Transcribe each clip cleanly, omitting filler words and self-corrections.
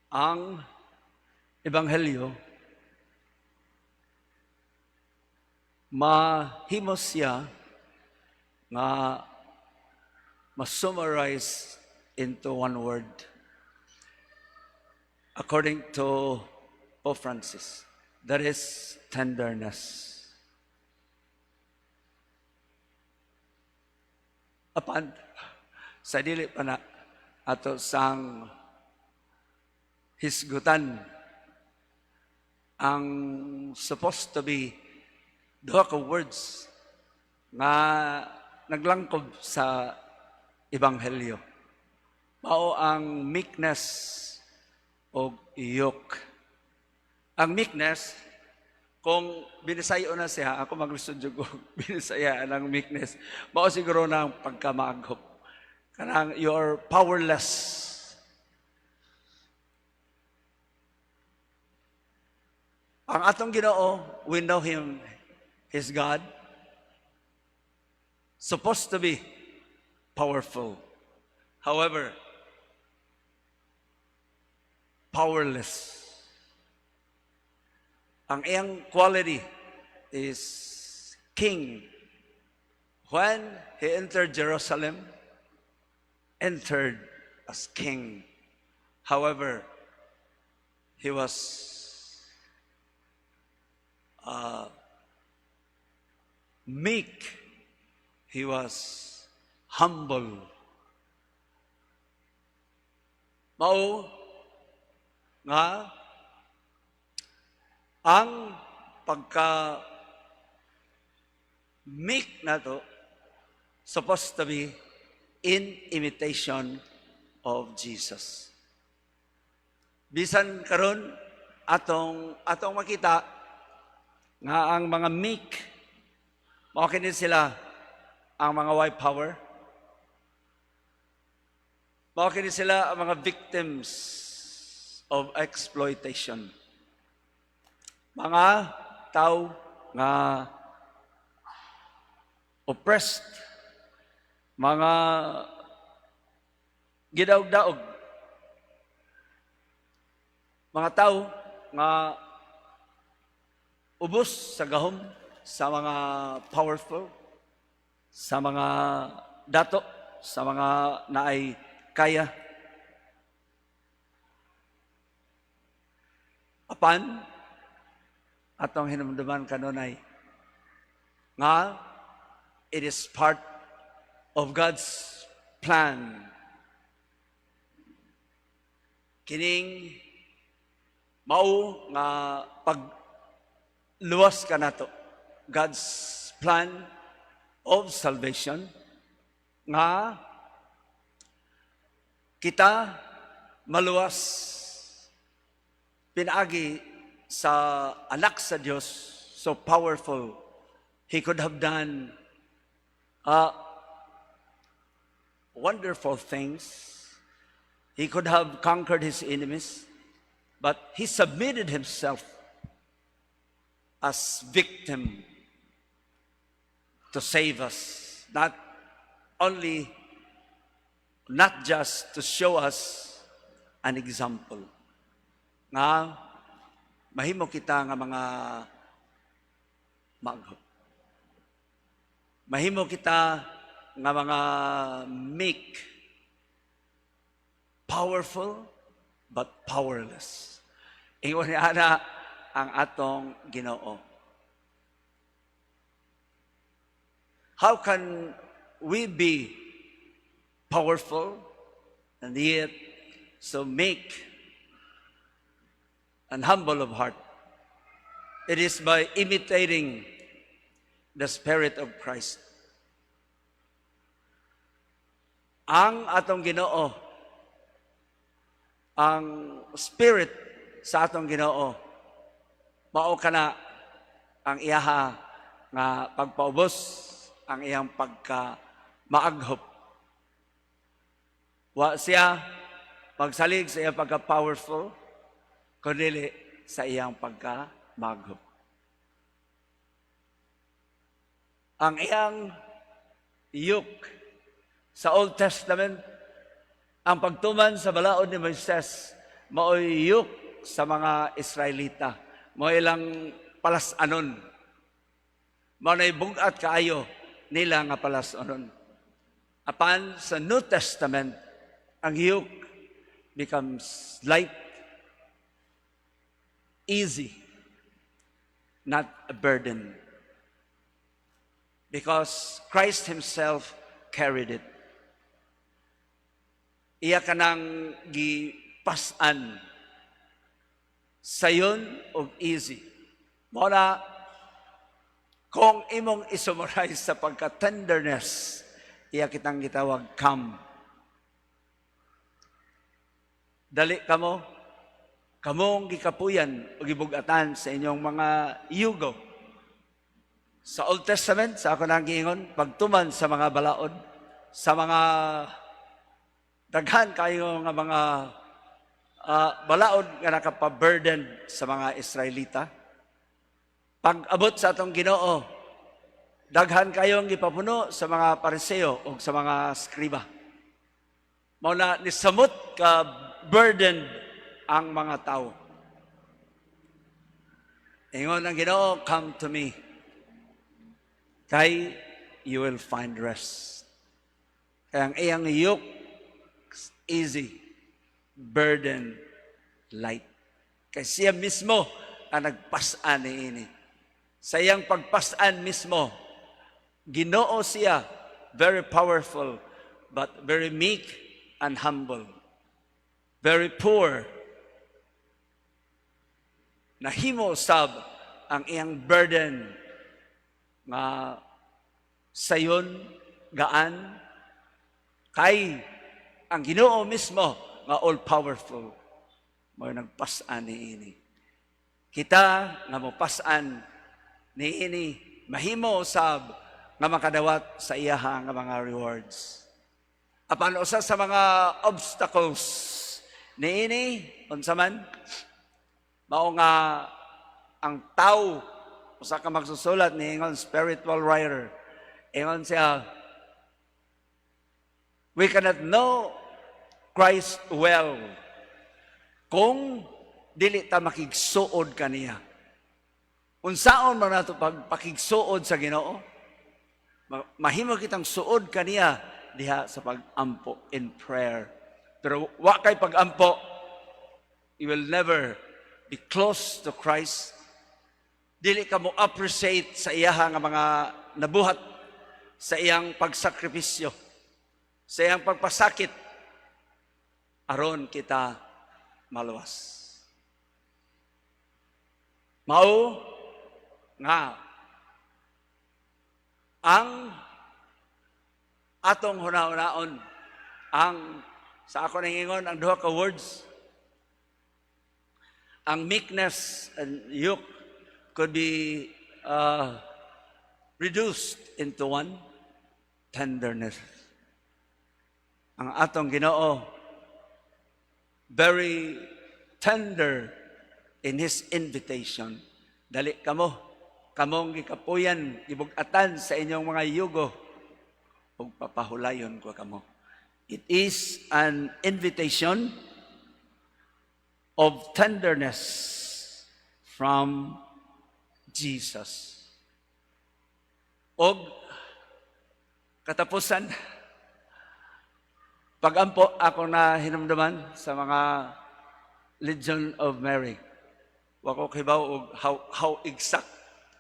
Ang Ebanghelyo, mahimo siya nga ma-summarize into one word. According to Pope Francis, that is tenderness. Apan, sa dili pa na ato sang hisgutan ang supposed to be duha ka words nga naglangkob sa Ebanghelyo. Mao ang meekness o yoke. Ang meekness, kung binisayo na siya, ako maglisod jud og binisaya ang meekness. Mao siguro ng pagkamaaghop. Kanang you're powerless. Ang atong Ginoo, we know Him, He's God. Supposed to be powerful. However, powerless. Ang iyang quality is king. When he entered Jerusalem, entered as king. However, he was meek. He was humble. Mao nga ang pagka meek nato supposed to be in imitation of Jesus. Bisan karon atong makita nga ang mga meek, mao kini sila ang mga white power. Mao kini sila ang mga victims of exploitation. Mga tao nga oppressed, mga gidaog-daog, mga tao nga ubos sa gahom sa mga powerful, sa mga dato, sa mga naay kaya. Apan, atong hinumduman kanunay nga it is part of God's plan. Kining mao nga pagluwas ka nato. God's plan of salvation nga kita maluwas pinaagi sa anak sa Dios, so powerful he could have done wonderful things. He could have conquered his enemies, but he submitted himself as victim to save us, not only, not just to show us an example nga mahimo kita nga mga maaghop. Mahimo kita nga mga meek, powerful but powerless. Ingon ni ana ang atong Ginoo. How can we be powerful and yet so meek and humble of heart? It is by imitating the Spirit of Christ. Ang atong Ginoo, ang Spirit sa atong Ginoo, mao kana ang iyaha nga pagpaubos, ang iyang pagka maaghop. Wa siya magsalig sa iyang pagka-powerful, kundi sa iyang pagka-maaghop. Ang iyang yoke sa Old Testament, ang pagtuman sa balaod ni Moises, Maoy yoke sa mga Israelita. Mao ilang palas-anon. Mao na'y bug-at kaayo nila nga palas-anon. Apan sa New Testament, ang yoke becomes light, easy, not a burden. Because Christ Himself carried it. Iya kanang gipas-an, sayon og easy. Mao na kung imong isummarize sa pagka-tenderness, iya kitang gitawag, "Come." Dali kamo, kamong gikapuyan o gibugatan sa inyong mga yugo. Sa Old Testament, sa ako nang giingon, pagtuman sa mga balaod, sa mga daghan kayo nga mga balaod nga nakapa-burden sa mga Israelita. Pag-abot sa atong Ginoo, daghan kayong gipapuno sa mga Pariseo o sa mga skriba. Mao na nisamot ka burdened ang mga tao. Ingon ang Ginoo, "Come to me. Kay you will find rest." Kaya ang iyang yoke is easy, burden light. Kay siya mismo ang nagpas-an niini. Sa iyang pagpas-an mismo, Ginoo siya, very powerful, but very meek and humble. Very poor. Nahimo sab ang iyang burden nga sayon, gaan, kay ang Ginoo mismo nga all powerful mo nagpas-an niini. Kita nga mopas-an niini, mahimo sab nga makadawat sa iyaha nga mga rewards. Apan usa sa mga obstacles niini, unsa man? Mao nga ang tao, usa ka magsusulat niingon, spiritual writer, ingon siya, we cannot know Christ well kung dili ta makigsuod kaniya. Unsaon man nato pagpakigsuod sa Ginoo? Mahimo kitang suod kaniya diha sa pag-ampo, in prayer. Pero wa kay pag-ampo, you will never be close to Christ. Dili ka mo appreciate sa iyaha nga mga nabuhat, sa iyang pagsakripisyo, sa iyang pagpasakit, aron kita maluwas. Mao nga ang atong hunahunaon, ang sa ako nang ingon, ang duha ka words, ang meekness and yoke, could be reduced into one: tenderness. Ang atong Ginoo, very tender in his invitation. "Dali kamo, kamong gikapuyan, gibug-atan sa inyong mga yugo, ug papahulayon ko kamo." It is an invitation of tenderness from Jesus. Og katapusan, pagampo, ako na hinumduman sa mga Legion of Mary. Wa ko kibaw og how exact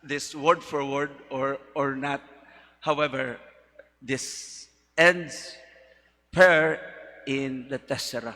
this word for word or not. However, this ends prayer in the tessera.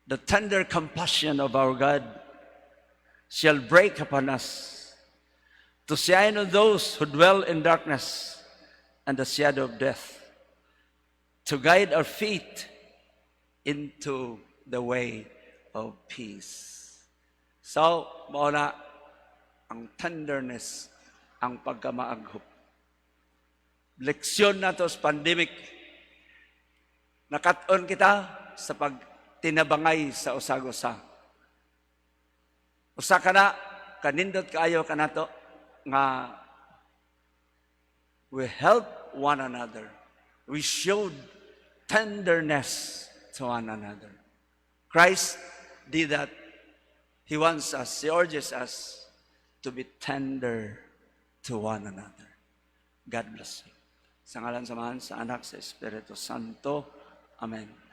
"The tender compassion of our God shall break upon us to shine on those who dwell in darkness and the shadow of death, to guide our feet into the way of peace." So, mao na ang tenderness, ang pagkamaaghop. Leksyon nato sa pandemic, nakat-on kita sa pagtinabangay sa usag-usa. Usa ka na, kanindot kaayo kanato nga we help one another. We showed tenderness to one another. Christ did that. He wants us, He urges us to be tender to one another. God bless you. Sa ngalan sa Amahan, sa Anak, sa Espiritu Santo. Amen.